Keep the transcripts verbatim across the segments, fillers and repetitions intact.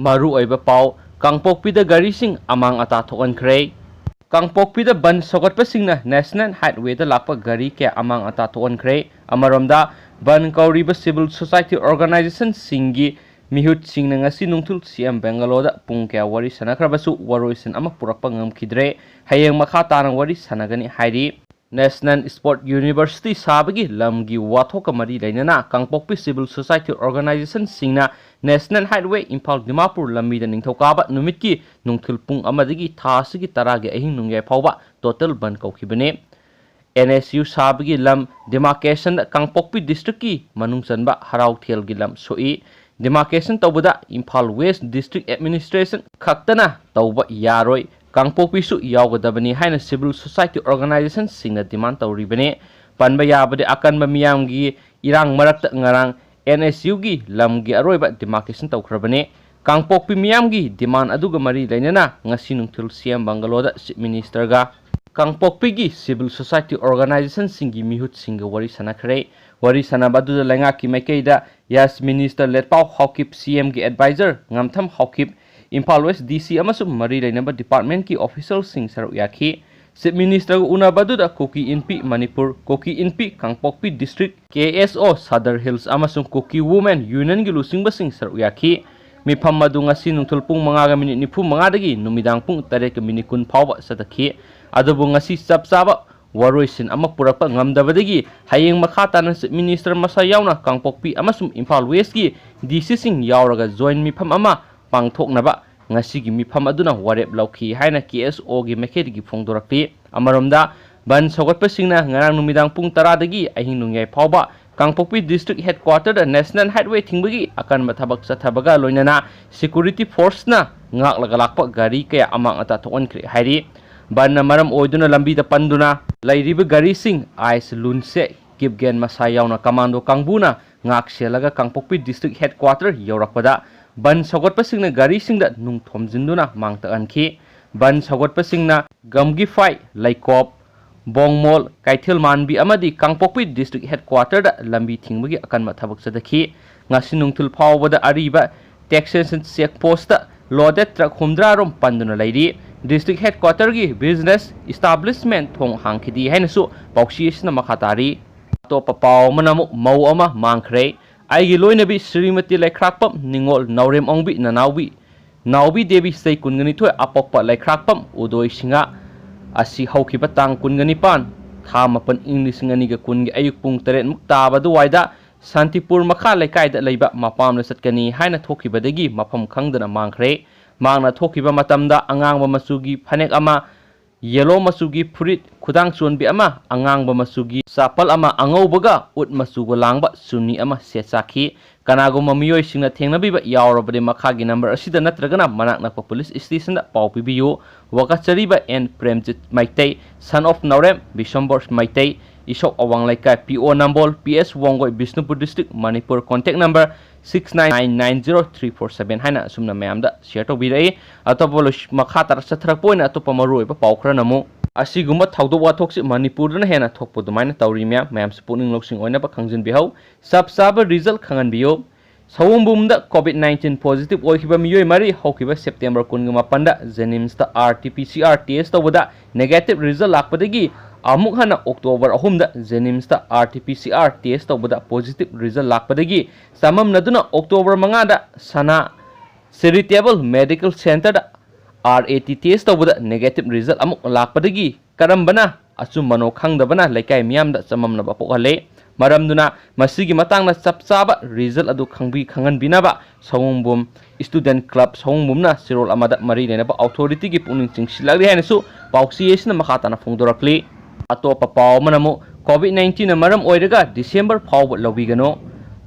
ꯃꯔꯨꯑꯣꯏꯕ ꯄꯥꯎ: ꯀꯥꯡꯄꯣꯛꯄꯤꯗ ꯒꯥꯔꯤꯁꯤꯡ ꯑꯃꯥꯡ ꯑꯇꯥ ꯊꯣꯛꯍꯟꯈ꯭ꯔꯦ꯫ ꯀꯥꯡꯄꯣꯛꯄꯤꯗ ꯕꯟ ꯁꯧꯒꯠꯄꯁꯤꯡꯅ National Highwayꯗ ꯂꯥꯛꯄ ꯒꯥꯔꯤ ꯀꯌꯥ ꯑꯃꯥꯡ ꯑꯇꯥ ꯊꯣꯛꯍꯟꯈ꯭ꯔꯦ꯫ ꯑꯃꯔꯣꯝꯗ, ꯕꯟ ꯀꯧꯔꯤꯕ civil society organizationꯁꯤꯡꯒꯤ ꯃꯤꯍꯨꯠꯁꯤꯡꯅ ꯉꯁꯤ ꯅꯨꯡꯊꯤꯜ CM Bungalow ꯄꯨꯡ ꯀꯌꯥ ꯋꯥꯔꯤ ꯁꯥꯟꯅꯈ꯭ꯔꯕꯁꯨ ꯋꯥꯔꯣꯏꯁꯤꯟ ꯑꯃ ꯄꯨꯔꯛꯄ ꯉꯝꯈꯤꯗ꯭ꯔꯦ꯫ ꯍꯌꯦꯡ ꯃꯈꯥ ꯇꯥꯅ ꯋꯥꯔꯤ ꯁꯥꯟꯅꯒꯅꯤ ꯍꯥꯏꯔꯤ꯫ National Sport University ꯁꯥꯕꯒꯤ ꯂꯝꯒꯤ ꯋꯥꯊꯣꯛꯀ ꯃꯔꯤ ꯂꯩꯅꯅ ꯀꯥꯡꯄꯣꯛꯄꯤ civil society organizationꯁꯤꯡꯅ National Highway Imphal Dimapur ꯂꯝꯕꯤꯗ ꯅꯤꯡꯊꯧꯀꯥꯕ ꯅꯨꯃꯤꯠꯀꯤ ꯅꯨꯡꯊꯤꯜ ꯄꯨꯡ ꯑꯃꯗꯒꯤ ꯊꯥ ꯑꯁꯤꯒꯤ ꯇꯔꯥꯒꯤ ꯑꯍꯤꯡ ꯅꯣꯡꯌꯥꯏ ꯐꯥꯎꯕ total ꯕꯟ ꯀꯧꯈꯤꯕꯅꯤ꯫ NSU ꯁꯥꯕꯒꯤ ꯂꯝ demarcationꯗ ꯀꯥꯡꯄꯣꯛꯄꯤ districtꯀꯤ ꯃꯅꯨꯡ ꯆꯟꯕ ꯍꯔꯥꯎꯊꯦꯜꯒꯤ ꯂꯝ ꯁꯣꯛꯏ꯫ Demarcation ꯇꯧꯕꯗ ꯏꯝꯐꯥꯜ West District Administration ꯈꯛꯇꯅ ꯇꯧꯕ ꯌꯥꯔꯣꯏ, ꯀꯥꯡꯄꯣꯛꯄꯤꯁꯨ ꯌꯥꯎꯒꯗꯕꯅꯤ ꯍꯥꯏꯅ civil society organizationꯁꯤꯡꯅ demand ꯇꯧꯔꯤꯕꯅꯤ꯫ ꯄꯟꯕ ꯌꯥꯕꯗꯤ, ꯑꯀꯟꯕ ꯃꯤꯌꯥꯝꯒꯤ ꯏꯔꯥꯡ ꯃꯔꯛꯇ ꯉꯔꯥꯡ NSUꯒꯤ ꯂꯝꯒꯤ ꯑꯔꯣꯏꯕ demarcation ꯇꯧꯈ꯭ꯔꯕꯅꯤ꯫ ꯀꯥꯡꯄꯣꯛꯄꯤ ꯃꯤꯌꯥꯝꯒꯤ demand ꯑꯗꯨꯒ ꯃꯔꯤ ꯂꯩꯅꯅ ꯉꯁꯤ ꯅꯨꯡꯊꯤꯜ CM Bungalowꯗ Chief Ministerꯒ ꯀꯥꯡꯄꯣꯛꯄꯤꯒꯤ civil society organizationꯁꯤꯡꯒꯤ ꯃꯤꯍꯨꯠꯁꯤꯡꯒ ꯋꯥꯔꯤ ꯁꯥꯟꯅꯈ꯭ꯔꯦ꯫ ꯋꯥꯔꯤ ꯁꯥꯟꯅꯕ ꯑꯗꯨꯗ ꯂꯩꯉꯥꯛꯀꯤ ꯃꯥꯏꯀꯩꯗ Yes Minister ꯂꯦꯠꯄꯥꯎ Haokip, CMꯒꯤ advisor ꯉꯝꯊꯝ Haokip, Imphal West DC ꯑꯃꯁꯨꯡ ꯃꯔꯤ ꯂꯩꯅꯕ departmentꯀꯤ officialꯁꯤꯡ ꯁꯔꯨꯛ ꯌꯥꯈꯤ꯫ Chief Ministerꯒ ꯎꯅꯕ ꯑꯗꯨꯗ ꯀꯨꯀꯤ ꯏꯟꯄꯤ ꯃꯅꯤꯄꯨꯔ, ꯀꯨꯀꯤ ꯏꯟꯄꯤ ꯀꯥꯡꯄꯣꯛꯄꯤ district, KSO Sadar Hills ꯑꯃꯁꯨꯡ Kuki Women Unionꯒꯤ ꯂꯨꯆꯤꯡꯕꯁꯤꯡ ꯁꯔꯨꯛ ꯌꯥꯈꯤ꯫ ꯃꯤꯐꯝ ꯑꯗꯨ ꯉꯁꯤ ꯅꯨꯡꯊꯤꯜ ꯄꯨꯡ ꯃꯉꯥꯒ minute ꯅꯤꯐꯨ ꯃꯉꯥꯗꯒꯤ ꯅꯨꯃꯤꯗꯥꯡ ꯄꯨꯡ ꯇꯔꯦꯠꯀ minute ꯀꯨꯟ ꯐꯥꯎꯕ ꯆꯠꯊꯈꯤ꯫ ꯑꯗꯨꯕꯨ ꯉꯁꯤ ꯆꯞ ꯆꯥꯕ ꯋꯥꯔꯣꯏꯁꯤꯟ ꯑꯃ ꯄꯨꯔꯛꯄ ꯉꯝꯗꯕꯗꯒꯤ ꯍꯌꯦꯡ ꯃꯈꯥ ꯇꯥꯅ Chief Minister ꯃꯁꯥ ꯌꯥꯎꯅ ꯀꯥꯡꯄꯣꯛꯄꯤ ꯑꯃꯁꯨꯡ ꯏꯝꯐꯥꯜ Westꯀꯤ DCꯁꯤꯡ ꯌꯥꯎꯔꯒ joint ꯃꯤꯐꯝ ꯑꯃ ꯄꯥꯡꯊꯣꯛꯅꯕ ꯉꯁꯤꯒꯤ ꯃꯤꯐꯝ ꯑꯗꯨꯅ ꯋꯥꯔꯦꯞ ꯂꯧꯈꯤ ꯍꯥꯏꯅ KSOꯒꯤ ꯃꯥꯏꯀꯩꯗꯒꯤ ꯐꯣꯡꯗꯣꯔꯛꯂꯤ꯫ ꯑꯃꯔꯣꯝꯗ, ꯕꯟ ꯁꯧꯒꯠꯄꯁꯤꯡꯅ ꯉꯔꯥꯡ ꯅꯨꯃꯤꯗꯥꯡ ꯄꯨꯡ ꯇꯔꯥꯗꯒꯤ ꯑꯍꯤꯡ ꯅꯣꯡꯌꯥꯏ ꯐꯥꯎꯕ ꯀꯥꯡꯄꯣꯛꯄꯤ district headquarterꯗ National Highway ꯊꯤꯡꯕꯒꯤ ꯑꯀꯟꯕ ꯊꯕꯛ ꯆꯠꯊꯕꯒ ꯂꯣꯏꯅꯅ security forceꯅ ꯉꯥꯛꯂꯒ ꯂꯥꯛꯄ ꯒꯥꯔꯤ ꯀꯌꯥ ꯑꯃꯥꯡ ꯑꯇꯥ ꯊꯣꯛꯍꯟꯈ꯭ꯔꯦ ꯍꯥꯏꯔꯤ꯫ ꯕꯟꯅ ꯃꯔꯝ ꯑꯣꯏꯗꯨꯅ ꯂꯝꯕꯤꯗ ꯄꯟꯗꯨꯅ ꯂꯩꯔꯤꯕ ꯒꯥꯔꯤꯁꯤꯡ ICE, ꯂꯨꯟꯁꯦ, ꯀꯤꯞꯒꯦꯟ ꯃꯁꯥ ꯌꯥꯎꯅ commando ꯀꯥꯡꯕꯨꯅ ꯉꯥꯛ ꯁꯦꯜꯂꯒ ꯀꯥꯡꯄꯣꯛꯄꯤ district headquarter ꯌꯧꯔꯛꯄꯗ ꯕꯟ ꯁꯧꯒꯠꯄꯁꯤꯡꯅ ꯒꯥꯔꯤꯁꯤꯡꯗ ꯅꯨꯡ ꯊꯣꯝꯖꯤꯟꯗꯨꯅ ꯃꯥꯡ ꯇꯥꯛꯍꯟꯈꯤ꯫ ꯕꯟ ꯁꯧꯒꯠꯄꯁꯤꯡꯅ ꯒꯝꯒꯤꯐꯥꯏ, ꯂꯩꯀꯣꯞ, ꯕꯣꯡꯃꯣꯜ, ꯀꯩꯊꯦꯜ ꯃꯥꯟꯕꯤ ꯑꯃꯗꯤ ꯀꯥꯡꯄꯣꯛꯄꯤ district headquarterꯗ ꯂꯝꯕꯤ ꯊꯤꯡꯕꯒꯤ ꯑꯀꯟꯕ ꯊꯕꯛ ꯆꯠꯊꯈꯤ꯫ ꯉꯁꯤ ꯅꯨꯡꯊꯤꯜ ꯐꯥꯎꯕꯗ ꯑꯔꯤꯕ taxation check post loaded truck ꯍꯨꯝꯗ꯭ꯔꯥ ꯔꯣꯝ ꯄꯟꯗꯨꯅ ꯂꯩꯔꯤ꯫ District headquarter ꯒꯤ business establishment ꯊꯣꯡ ꯍꯥꯡꯈꯤꯗꯦ ꯍꯥꯏꯅꯁꯨ ꯄꯥꯎꯆꯦ ꯑꯁꯤꯅ ꯃꯈꯥ ꯇꯥꯔꯤ꯫ ꯑꯇꯣꯞꯄ ꯄꯥꯎ ꯑꯃꯅ ꯑꯃꯨꯛ ꯃꯧ ꯑꯃ ꯃꯥꯡꯈ꯭ꯔꯦ꯫ ꯑꯩꯒꯤ ꯂꯣꯏꯅꯕꯤ ꯁ꯭ꯔꯤꯃꯇꯤ ꯂꯩꯈ꯭ꯔꯥꯛꯄꯝ ꯅꯤꯉꯣꯜ ꯅꯥꯎꯔꯦꯝ ꯑꯣꯡꯕꯤ ꯅꯅꯥꯎꯕꯤ ꯅꯥꯎꯕꯤ ꯗꯦꯕꯤ ꯆꯍꯤ ꯀꯨꯟꯒ ꯅꯤꯊꯣꯏ, ꯑꯄꯣꯛꯄ ꯂꯩꯈ꯭ꯔꯥꯛꯄꯝ ꯎꯗꯣꯏ ꯁꯤꯡꯍ ꯑꯁꯤ ꯍꯧꯈꯤꯕ ꯇꯥꯡ ꯀꯨꯟꯒ ꯅꯤꯄꯥꯟ, ꯊꯥ ꯃꯥꯄꯟ, ꯏꯪ ꯂꯤꯁꯤꯡ ꯑꯅꯤꯒ ꯀꯨꯟꯒꯤ ꯑꯌꯨꯛ ꯄꯨꯡ ꯇꯔꯦꯠ ꯃꯨꯛ ꯇꯥꯕ ꯑꯗꯨꯋꯥꯏꯗ ꯁꯥꯟꯇꯤꯄꯨꯔ ꯃꯈꯥ ꯂꯩꯀꯥꯏꯗ ꯂꯩꯕ ꯃꯄꯥꯝꯗ ꯆꯠꯀꯅꯤ ꯍꯥꯏꯅ ꯊꯣꯛꯈꯤꯕꯗꯒꯤ ꯃꯐꯝ ꯈꯪꯗꯅ ꯃꯥꯡꯈ꯭ꯔꯦ꯫ ꯃꯍꯥꯛꯅ ꯊꯣꯛꯈꯤꯕ ꯃꯇꯝꯗ ꯑꯉꯥꯡꯕ ꯃꯆꯨꯒꯤ ꯐꯅꯦꯛ ꯑꯃ, ꯌꯦꯂꯣ ꯃꯆꯨꯒꯤ ꯐꯨꯔꯤꯠ, ꯈꯨꯗꯥꯡ ꯆꯣꯟꯕꯤ ꯑꯃ, ꯑꯉꯥꯡꯕ ꯃꯆꯨꯒꯤ ꯆꯥꯄꯜ ꯑꯃ, ꯑꯉꯧꯕꯒ ꯎꯠ ꯃꯆꯨꯒ ꯂꯥꯡꯕ ꯆꯨꯅꯤ ꯑꯃ ꯁꯦꯠ ꯆꯥꯈꯤ꯫ ꯀꯅꯥꯒꯨꯝꯕ ꯃꯤꯑꯣꯏꯁꯤꯡꯅ ꯊꯦꯡꯅꯕꯤꯕ ꯌꯥꯎꯔꯕꯗꯤ ꯃꯈꯥꯒꯤ ꯅꯝꯕꯔ ꯑꯁꯤꯗ ꯅꯠꯇ꯭ꯔꯒꯅ ꯃꯅꯥꯛ ꯅꯛꯄ ꯄꯨꯂꯤꯁ ꯁ꯭ꯇꯦꯁꯟꯗ ꯄꯥꯎ ꯄꯤꯕꯤꯌꯨ꯫ ꯋꯥꯀꯠꯆꯔꯤꯕ and Premjit Meitei, son of ꯅꯥꯎꯔꯦꯝ ꯕꯤꯁꯝꯕꯔ ꯃꯩꯇꯩ, ꯏꯁꯧ ꯑꯋꯥꯡ ꯂꯩꯀꯥꯏ, ꯄꯤ ꯑꯣ ꯅꯝꯕꯣꯜ, P S Wangoi, Bishnupur district, Manipur. Contact number six nine nine zero three four seven ꯍꯥꯏꯅ ꯑꯁꯨꯝꯅ ꯃꯌꯥꯝꯗ share ꯇꯧꯕꯤꯔꯛꯏ꯫ ꯑꯇꯣꯞꯄ ꯂꯣꯏꯁ-, ꯃꯈꯥ ꯇꯥꯔꯛ ꯆꯠꯊꯔꯛꯄ ꯑꯣꯏꯅ ꯑꯇꯣꯞꯄ ꯃꯔꯨꯑꯣꯏꯕ ꯄꯥꯎ ꯈꯔꯅ ꯑꯃꯨꯛ ꯑꯁꯤꯒꯨꯝꯕ ꯊꯧꯗꯣꯛ ꯋꯥꯊꯣꯛꯁꯤ ꯃꯅꯤꯄꯨꯔꯗꯅ ꯍꯦꯟꯅ ꯊꯣꯛꯄ ꯑꯗꯨꯃꯥꯏꯅ ꯇꯧꯔꯤ꯫ ꯃꯌꯥꯝ, ꯃꯌꯥꯝꯁꯨ ꯄꯨꯛꯅꯤꯡ ꯂꯧꯁꯤꯡ ꯑꯣꯏꯅꯕ ꯈꯪꯖꯤꯟꯕꯤꯍꯧ꯫ ꯆꯞ ꯆꯥꯕ result ꯈꯪꯍꯟꯕꯤꯌꯨ꯫ ꯁꯑꯣꯝꯕꯨꯝꯗ COVID nineteen positive ꯑꯣꯏꯈꯤꯕ ꯃꯤꯑꯣꯏ ꯃꯔꯤ ꯍꯧꯈꯤꯕ September ꯀꯨꯟꯒ ꯃꯥꯄꯟꯗ JNIMSꯇ RT-PCR test ꯇꯧꯕꯗ negative result ꯂꯥꯛꯄꯗꯒꯤ ꯑꯃꯨꯛ ꯍꯟꯅ October ꯑꯍꯨꯝꯗ JNIMSꯇ RT-PCR test ꯇꯧꯕꯗ positive result ꯂꯥꯛꯄꯗꯒꯤ ꯆꯃꯝꯅꯗꯨꯅ October ꯃꯉꯥꯗ ꯁꯅꯥ Charitable Medical Centreꯗ RAT test ꯇꯧꯕꯗ negative result ꯑꯃꯨꯛ ꯂꯥꯛꯄꯗꯒꯤ ꯀꯔꯝꯕꯅ ꯑꯆꯨꯝꯕꯅꯣ ꯈꯪꯗꯕꯅ ꯂꯩꯀꯥꯏ ꯃꯤꯌꯥꯝꯗ ꯆꯃꯝꯅꯕ ꯄꯣꯛꯍꯜꯂꯦ꯫ ꯃꯔꯝꯗꯨꯅ ꯃꯁꯤꯒꯤ ꯃꯇꯥꯡꯗ ꯆꯞ ꯆꯥꯕ result ꯑꯗꯨ ꯈꯪꯕꯤ-, ꯈꯪꯍꯟꯕꯤꯅꯕ ꯁꯑꯣꯝꯕꯨꯝ Student Club ꯁꯑꯣꯝꯕꯨꯝꯅ ꯆꯦꯔꯣꯜ ꯑꯃꯗ ꯃꯔꯤ ꯂꯩꯅꯕ authorityꯒꯤ ꯄꯨꯛꯅꯤꯡ ꯆꯤꯡꯁꯤꯜꯂꯛꯂꯤ ꯍꯥꯏꯅꯁꯨ ꯄꯥꯎꯆꯦ ꯑꯁꯤꯅ ꯃꯈꯥ ꯇꯥꯅ ꯐꯣꯡꯗꯣꯔꯛꯂꯤ꯫ ꯑꯇꯣꯞꯄ ꯄꯥꯎ ꯑꯃꯅ ꯑꯃꯨꯛ COVID nineteenꯅ ꯃꯔꯝ ꯑꯣꯏꯔꯒ December ꯐꯥꯎꯕ ꯂꯧꯕꯤꯒꯅꯨ꯫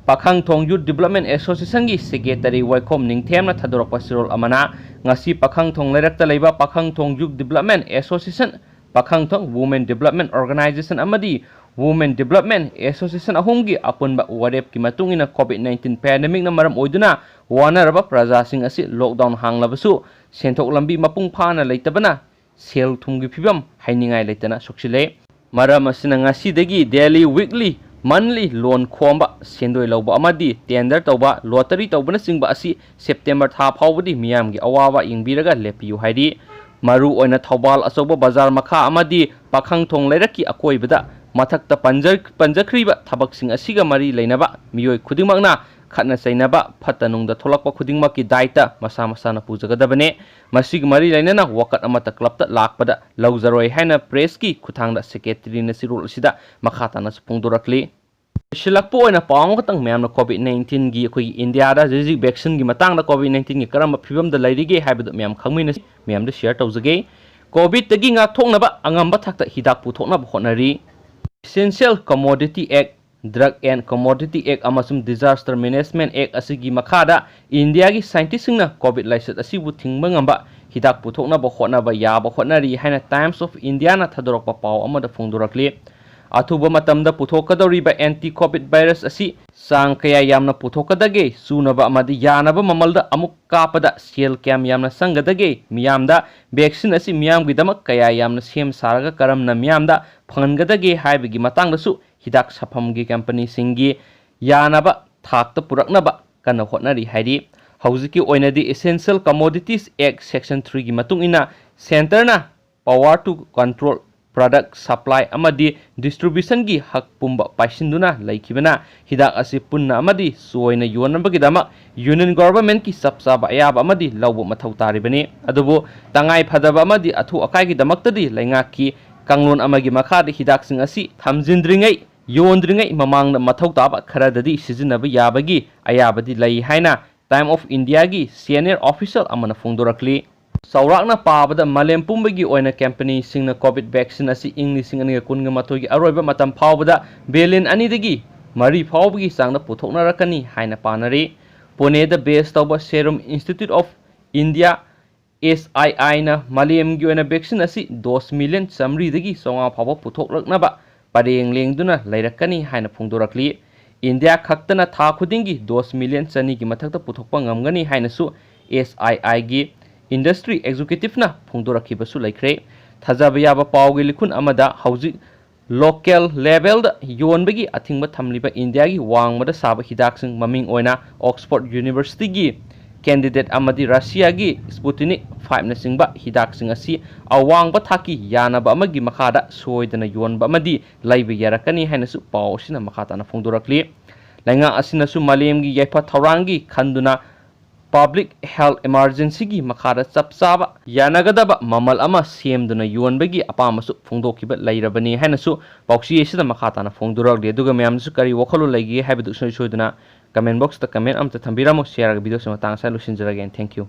ꯄꯥꯈꯪꯊꯣꯡ Youth Development Associationꯒꯤ secretary ꯋꯥꯏꯈꯣꯝ ꯅꯤꯡꯊꯦꯝꯅ ꯊꯥꯗꯣꯔꯛꯄ ꯆꯦꯔꯣꯜ ꯑꯃꯅ ꯉꯁꯤ ꯄꯥꯈꯪꯊꯣꯡ ꯂꯩꯔꯛꯇ ꯂꯩꯕ ꯄꯥꯈꯪꯊꯣꯡ Youth Development Association, ꯄꯥꯈꯪꯊꯣꯡ Women Development Organization ꯑꯃꯗꯤ Women Development Association ꯑꯍꯨꯝꯒꯤ ꯑꯄꯨꯟꯕ ꯋꯥꯔꯦꯞꯀꯤ ꯃꯇꯨꯡ ꯏꯟꯅ COVID nineteen pandemicꯅ ꯃꯔꯝ ꯑꯣꯏꯗꯨꯅ ꯋꯥꯅꯔꯕ ꯄ꯭ꯔꯖꯥꯁꯤꯡ ꯑꯁꯤ lockdown ꯍꯥꯡꯂꯕꯁꯨ ꯁꯦꯟꯊꯣꯛ ꯂꯝꯕꯤ ꯃꯄꯨꯡ ꯐꯥꯅ ꯂꯩꯇꯕꯅ ꯁꯦꯜ ꯊꯨꯝꯒꯤ ꯐꯤꯕꯝ ꯍꯥꯏꯅꯤꯡꯉꯥꯏ ꯂꯩꯇꯅ ꯁꯣꯛꯆꯤꯜꯂꯦ꯫ ꯃꯔꯝ ꯑꯁꯤꯅ ꯉꯁꯤꯗꯒꯤ daily, weekly ꯃꯟꯂꯤ ꯂꯣꯟ ꯈꯣꯝꯕ, ꯁꯦꯟꯗꯣꯏ ꯂꯧꯕ ꯑꯃꯗꯤ ꯇꯦꯟꯗꯔ ꯇꯧꯕ, ꯂꯣꯇꯔꯤ ꯇꯧꯕꯅꯆꯤꯡꯕ ꯑꯁꯤ ꯁꯦꯞꯇꯦꯝꯕꯔ ꯊꯥ ꯐꯥꯎꯕꯗꯤ ꯃꯤꯌꯥꯝꯒꯤ ꯑꯋꯥꯕ ꯌꯦꯡꯕꯤꯔꯒ ꯂꯦꯞꯄꯤꯌꯨ ꯍꯥꯏꯔꯤ꯫ ꯃꯔꯨ ꯑꯣꯏꯅ ꯊꯧꯕꯥꯜ ꯑꯆꯧꯕ ꯕꯖꯥꯔ ꯃꯈꯥ ꯑꯃꯗꯤ ꯄꯥꯈꯪꯊꯣꯡ ꯂꯩꯔꯛꯀꯤ ꯑꯀꯣꯏꯕꯗ ꯃꯊꯛꯇ ꯄꯟꯖ-, ꯄꯟꯖꯈ꯭ꯔꯤꯕ ꯊꯕꯛꯁꯤꯡ ꯑꯁꯤꯒ ꯃꯔꯤ ꯂꯩꯅꯕ ꯃꯤꯑꯣꯏ ꯈꯨꯗꯤꯡꯃꯛꯅ ꯈꯠꯅ ꯆꯩꯅꯕ, ꯐꯠꯇ ꯅꯨꯡꯗ ꯊꯣꯛꯂꯛꯄ ꯈꯨꯗꯤꯡꯃꯛꯀꯤ ꯗꯥꯏꯇ ꯃꯁꯥ ꯃꯁꯥꯅ ꯄꯨꯖꯒꯗꯕꯅꯦ꯫ ꯃꯁꯤꯒ ꯃꯔꯤ ꯂꯩꯅꯅ ꯋꯥꯀꯠ ꯑꯃꯠꯇ ꯀ꯭ꯂꯕꯇ ꯂꯥꯛꯄꯗ ꯂꯧꯖꯔꯣꯏ ꯍꯥꯏꯅ ꯄ꯭ꯔꯦꯁꯀꯤ ꯈꯨꯠꯊꯥꯡꯗ ꯁꯦꯀ꯭ꯔꯦꯇꯔꯤꯅ ꯆꯤꯔꯣꯜ ꯑꯁꯤꯗ ꯃꯈꯥ ꯇꯥꯅꯁꯨ ꯐꯣꯡꯗꯣꯔꯛꯂꯤ꯫ ꯂꯣꯏꯁꯤꯜꯂꯛꯄ ꯑꯣꯏꯅ ꯄꯥꯎ ꯑꯃꯈꯛꯇꯪ ꯃꯌꯥꯝꯅ ꯀꯣꯚꯤꯗ ꯅꯥꯏꯟꯇꯤꯟꯒꯤ ꯑꯩꯈꯣꯏꯒꯤ ꯏꯟꯗꯤꯌꯥꯗ ꯍꯧꯖꯤꯛ ꯍꯧꯖꯤꯛ ꯚꯦꯛꯁꯤꯟꯒꯤ ꯃꯇꯥꯡꯗ ꯀꯣꯚꯤꯗ ꯅꯥꯏꯟꯇꯤꯟꯒꯤ ꯀꯔꯝꯕ ꯐꯤꯕꯝꯗ ꯂꯩꯔꯤꯒꯦ ꯍꯥꯏꯕꯗꯨ ꯃꯌꯥꯝ ꯈꯪꯃꯤꯟꯅꯁꯤ꯫ ꯃꯌꯥꯝꯗ ꯁꯤꯌꯔ ꯇꯧꯖꯒꯦ꯫ ꯀꯣꯚꯤꯗꯇꯒꯤ ꯉꯥꯛꯊꯣꯛꯅꯕ ꯑꯉꯝꯕ ꯊꯥꯛꯇ ꯍꯤꯗꯥꯛ ꯄꯨꯊꯣꯛꯅꯕ ꯍꯣꯠꯅꯔꯤ꯫ Essential Commodity Act, Drug and Commodity Act ꯑꯃꯁꯨꯡ Disaster Management Act ꯑꯁꯤꯒꯤ ꯃꯈꯥꯗ ꯏꯟꯗꯤꯌꯥꯒꯤ ꯁꯥꯏꯟꯇꯤꯁꯁꯤꯡꯅ ꯀꯣꯚꯤꯗ ꯂꯥꯏꯆꯠ ꯑꯁꯤꯕꯨ ꯊꯤꯡꯕ ꯉꯝꯕ ꯍꯤꯗꯥꯛ ꯄꯨꯊꯣꯛꯅꯕ ꯍꯣꯠꯅꯕ ꯌꯥꯕ ꯍꯣꯠꯅꯔꯤ ꯍꯥꯏꯅ Times of Indiaꯅ ꯊꯥꯗꯣꯔꯛꯄ ꯄꯥꯎ ꯑꯃꯗ ꯐꯣꯡꯗꯣꯔꯛꯂꯤ꯫ ꯑꯊꯨꯕ ꯃꯇꯝꯗ ꯄꯨꯊꯣꯛꯀꯗꯧꯔꯤꯕ ꯑꯦꯟꯇꯤ ꯀꯣꯚꯤꯗ ꯚꯥꯏꯔꯁ ꯑꯁꯤ ꯆꯥꯡ ꯀꯌꯥ ꯌꯥꯝꯅ ꯄꯨꯊꯣꯛꯀꯗꯒꯦ, ꯆꯨꯅꯕ ꯑꯃꯗꯤ ꯌꯥꯅꯕ ꯃꯃꯜꯗ ꯑꯃꯨꯛ ꯀꯥꯞꯄꯗ ꯁꯦꯜ ꯀꯌꯥꯝ ꯌꯥꯝꯅ ꯆꯪꯒꯗꯒꯦ, ꯃꯤꯌꯥꯝꯗ ꯚꯦꯛꯁꯤꯟ ꯑꯁꯤ ꯃꯤꯌꯥꯝꯒꯤꯗꯃꯛ ꯀꯌꯥ ꯌꯥꯝꯅ ꯁꯦꯝ ꯁꯥꯔꯒ ꯀꯔꯝꯅ ꯃꯤꯌꯥꯝꯗ ꯐꯪꯍꯟꯒꯗꯒꯦ ꯍꯥꯏꯕꯒꯤ ꯃꯇꯥꯡꯗꯁꯨ ꯍꯤꯗꯥꯛ ꯁꯥꯐꯝꯒꯤ ꯀꯝꯄꯅꯤꯁꯤꯡꯒꯤ ꯌꯥꯅꯕ ꯊꯥꯛꯇ ꯄꯨꯔꯛꯅꯕ ꯀꯟꯅ ꯍꯣꯠꯅꯔꯤ ꯍꯥꯏꯔꯤ꯫ ꯍꯧꯖꯤꯛꯀꯤ ꯑꯣꯏꯅꯗꯤ Essential Commodities Act Section threeꯒꯤ ꯃꯇꯨꯡ ꯏꯟꯅ ꯁꯦꯟꯇꯔꯅ power to control product supply ꯑꯃꯗꯤ distributionꯒꯤ ꯍꯛ ꯄꯨꯝꯕ ꯄꯥꯏꯁꯤꯟꯗꯨꯅ ꯂꯩꯈꯤꯕꯅ ꯍꯤꯗꯥꯛ ꯑꯁꯤ ꯄꯨꯟꯅ ꯑꯃꯗꯤ ꯆꯣꯏꯅ ꯌꯣꯟꯅꯕꯒꯤꯗꯃꯛ ꯌꯨꯅꯤꯌꯟ ꯒꯣꯚꯔꯟꯃꯦꯟꯠꯀꯤ ꯆꯞ ꯆꯥꯕ ꯑꯌꯥꯕ ꯑꯃꯗꯤ ꯂꯧꯕ ꯃꯊꯧ ꯇꯥꯔꯤꯕꯅꯤ꯫ ꯑꯗꯨꯕꯨ ꯇꯉꯥꯏ ꯐꯗꯕ ꯑꯃꯗꯤ ꯑꯊꯨ ꯑꯀꯥꯏꯒꯤꯗꯃꯛꯇꯗꯤ ꯂꯩꯉꯥꯛꯀꯤ ꯀꯥꯡꯂꯣꯟ ꯑꯃꯒꯤ ꯃꯈꯥꯗ ꯍꯤꯗꯥꯛꯁꯤꯡ ꯑꯁꯤ ꯊꯝꯖꯤꯟꯗ꯭ꯔꯤꯉꯩ, ꯌꯣꯟꯗ꯭ꯔꯤꯉꯩ ꯃꯃꯥꯡꯗ ꯃꯊꯧ ꯇꯥꯕ ꯈꯔꯗꯗꯤ ꯁꯤꯖꯤꯟꯅꯕ ꯌꯥꯕꯒꯤ ꯑꯌꯥꯕꯗꯤ ꯂꯩ ꯍꯥꯏꯅ Time of Indiaꯒꯤ senior official ꯑꯃꯅ ꯐꯣꯡꯗꯣꯔꯛꯂꯤ꯫ ꯆꯥꯎꯔꯥꯛꯅ ꯄꯥꯕꯗ ꯃꯥꯂꯦꯝ ꯄꯨꯝꯕꯒꯤ ꯑꯣꯏꯅ ꯀꯝꯄꯅꯤꯁꯤꯡꯅ ꯀꯣꯚꯤꯗ ꯚꯦꯛꯁꯤꯟ ꯑꯁꯤ ꯏꯪ ꯂꯤꯁꯤꯡ ꯑꯅꯤꯒ ꯀꯨꯟꯒ ꯃꯥꯊꯣꯏꯒꯤ ꯑꯔꯣꯏꯕ ꯃꯇꯝ ꯐꯥꯎꯕꯗ ꯕꯤꯂꯤꯌꯟ ꯑꯅꯤꯗꯒꯤ ꯃꯔꯤ ꯐꯥꯎꯕꯒꯤ ꯆꯥꯡꯗ ꯄꯨꯊꯣꯛꯅꯔꯛꯀꯅꯤ ꯍꯥꯏꯅ ꯄꯥꯅꯔꯤ꯫ ꯄꯨꯅꯦꯗ ꯕꯦꯁ ꯇꯧꯕ Serum Institute of India, S I Iꯅ ꯃꯥꯂꯦꯝꯒꯤ ꯑꯣꯏꯅ ꯚꯦꯛꯁꯤꯟ ꯑꯁꯤ ꯗꯣꯁ ꯃꯤꯂꯤꯌꯟ ꯆꯥꯃꯔꯤꯗꯒꯤ ꯆꯥꯝꯃꯉꯥ ꯐꯥꯎꯕ ꯄꯨꯊꯣꯛꯂꯛꯅꯕ ꯄꯔꯦꯡ ꯂꯦꯡꯗꯨꯅ ꯂꯩꯔꯛꯀꯅꯤ ꯍꯥꯏꯅ ꯐꯣꯡꯗꯣꯔꯛꯂꯤ꯫ ꯏꯟꯗꯤꯌꯥ ꯈꯛꯇꯅ ꯊꯥ ꯈꯨꯗꯤꯡꯒꯤ ꯗꯣꯁ ꯃꯤꯂꯤꯌꯟ ꯆꯅꯤꯒꯤ ꯃꯊꯛꯇ ꯄꯨꯊꯣꯛꯄ ꯉꯝꯒꯅꯤ ꯍꯥꯏꯅꯁꯨ S I Iꯒꯤ ꯏꯟꯗꯁꯇ꯭ꯔꯤ ꯑꯦꯛꯖꯤꯀ꯭ꯌꯨꯇꯤꯚꯅ ꯐꯣꯡꯗꯣꯔꯛꯈꯤꯕꯁꯨ ꯂꯩꯈ꯭ꯔꯦ꯫ ꯊꯥꯖꯕ ꯌꯥꯕ ꯄꯥꯎꯒꯤ ꯂꯤꯈꯨꯟ ꯑꯃꯗ ꯍꯧꯖꯤꯛ ꯂꯣꯀꯦꯜ ꯂꯦꯚꯦꯜꯗ ꯌꯣꯟꯕꯒꯤ ꯑꯊꯤꯡꯕ ꯊꯝꯂꯤꯕ ꯏꯟꯗꯤꯌꯥꯒꯤ ꯋꯥꯡꯃꯗ ꯁꯥꯕ ꯍꯤꯗꯥꯛꯁꯤꯡ, ꯃꯃꯤꯡ ꯑꯣꯏꯅ ꯑꯣꯛꯁꯐꯣꯔꯗ ꯌꯨꯅꯤꯚꯔꯁꯤꯇꯤꯒꯤ ꯀꯦꯟꯗꯤꯗꯦꯠ ꯑꯃꯗꯤ ꯔꯁꯤꯌꯥꯒꯤ ꯁ꯭ꯄꯨꯇꯤꯅꯤꯛ ꯐꯥꯏꯚꯅꯆꯤꯡꯕ ꯍꯤꯗꯥꯛꯁꯤꯡ ꯑꯁꯤ ꯑꯋꯥꯡꯕ ꯊꯥꯛꯀꯤ ꯌꯥꯅꯕ ꯑꯃꯒꯤ ꯃꯈꯥꯗ ꯁꯣꯏꯗꯅ ꯌꯣꯟꯕ ꯑꯃꯗꯤ ꯂꯩꯕ ꯌꯥꯔꯛꯀꯅꯤ ꯍꯥꯏꯅꯁꯨ ꯄꯥꯎ ꯑꯁꯤꯅ ꯃꯈꯥ ꯇꯥꯅ ꯐꯣꯡꯗꯣꯔꯛꯂꯤ꯫ ꯂꯩꯉꯥꯛ ꯑꯁꯤꯅꯁꯨ ꯃꯥꯂꯦꯝꯒꯤ ꯌꯥꯏꯐ ꯊꯧꯔꯥꯡꯒꯤ ꯈꯟꯗꯨꯅ ꯄꯕ꯭ꯂꯤꯛ ꯍꯦꯜꯊ ꯏꯃꯥꯔꯖꯦꯟꯁꯤꯒꯤ ꯃꯈꯥꯗ ꯆꯞ ꯆꯥꯕ ꯌꯥꯅꯒꯗꯕ ꯃꯃꯜ ꯑꯃ ꯁꯦꯝꯗꯨꯅ ꯌꯣꯟꯕꯒꯤ ꯑꯄꯥꯝꯕꯁꯨ ꯐꯣꯡꯗꯣꯛꯈꯤꯕ ꯂꯩꯔꯕꯅꯤ ꯍꯥꯏꯅꯁꯨ ꯄꯥꯎꯆꯦ ꯑꯁꯤꯗ ꯃꯈꯥ ꯇꯥꯅ ꯐꯣꯡꯗꯣꯔꯛꯂꯤ꯫ ꯑꯗꯨꯒ ꯃꯌꯥꯝꯅꯁꯨ ꯀꯔꯤ ꯋꯥꯈꯜꯂꯣꯟ ꯂꯩꯒꯦ ꯍꯥꯏꯕꯗꯨ ꯏꯁꯣꯏ ꯁꯣꯏꯗꯅ ꯀꯃꯦꯟ ꯕꯣꯛꯁꯇ ꯀꯃꯦꯟ ꯑꯃꯇ ꯊꯝꯕꯤꯔꯝꯃꯨ꯫ ꯁꯤꯌꯥꯔꯒ ꯚꯤꯗꯤꯑꯣꯁꯤ ꯃꯇꯥꯡ ꯑꯁꯤꯗ ꯂꯣꯏꯁꯤꯟꯖꯔꯒꯦ꯫ Thank you꯫